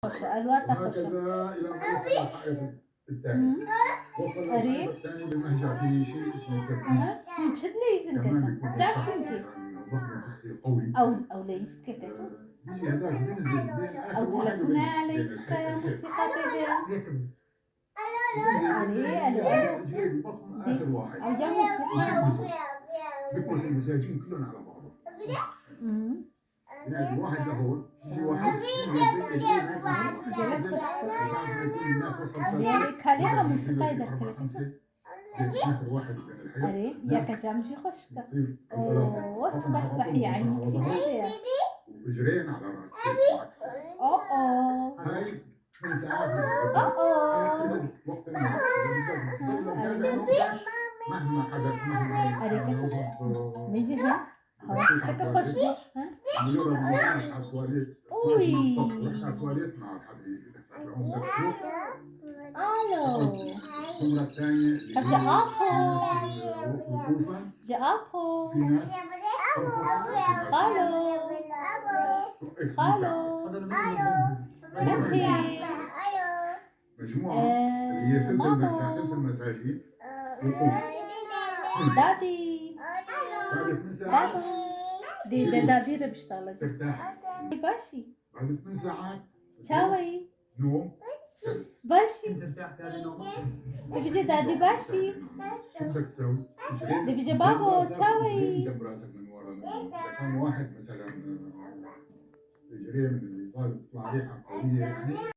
خۆشە، ئەلواتە خۆشە. وهكذا الى ان وصل الحائط الثاني. وصل أري. للحائط الثاني بالمهجع في شيء اسمه ئەها التكبيس. هون چ لەیزن كمان کەچە بيكون جا الشخص چونکی مثلا ضخم جسي قوي. ئەو ئەو لەیستکە کەچە بيجي هذاك بينزل بين ئەو اخر واحد تەلەفۆنە وبين بين لەیستکە الحيط الحيط. موسیقا پێ يكبس بينزل أري، بينزل ألو، ألو. اجريه بضخم اخر واحد. ئەو یا موسیقا بيكبسه، بيكبس المساجين كلهم على بعضهم. يعني واحد لهون، يجي واحد ينزل بين اجريه بين اخر واحد. قالك ينزل خوش بعد ما يكون الناس وصلت ئەرێ ثلاثة کالێرە بينزل موسیقای شي أربعة دەرکەوێت خمسة بين آخر واحد وبين الحيط. ئەرێ ناس یاکە جامژی خۆشکە بتصير متلاصق، ئۆ بطن على تبەس بطن بەحی وبطن عینی على ظهر کێ وإجرين على راس هيك بالعكس. ئۆ ئۆ هاي 8 ساعات ئۆ بدك. ئۆ هاي إذا وقت النوم، إذا بدك تضل متابع نومك مهما حدث، مهما ئەرێ مثلا کەچە وقت مێزی ها بدك تفوت على هەواستەکە خۆش التواليت، بوو ها مجرد ما طلعت على التواليت، طلعت من ئوی الصف ورحت على التواليت ما عاد حدا يدخلك لهون، بدك تروح ئالۆ تقعد الزمرة الثانية اللي هەبجە هي ئاپۆ في ناس وقوفا، جە ئاپۆ في ناس ترقص، في ناس خالو توقف 8 خالو ساعات. هذا من ينظمهم؟ دەکێ مجموعة اللي هي ثلث المهجع، مامۆ ثلث المساجين وقوف 8 ساعات. دادی بعد 8 ساعات بابا دێ دە دادی رە بشتاڵە ترتاح. باشی بعد 8 ساعات چاوەی نوم خلص. باشی انت ترتاح في هذه النومه؟ دەبژێ دادی باشی شو بدك تسوي؟ اجرين دەبژێ قدام بابۆ راسك واجرين چاوەی جنب راسك من ورا. اذا كان واحد مثلا اجريه من اللي طالب تطلع ريحه قويه يعني.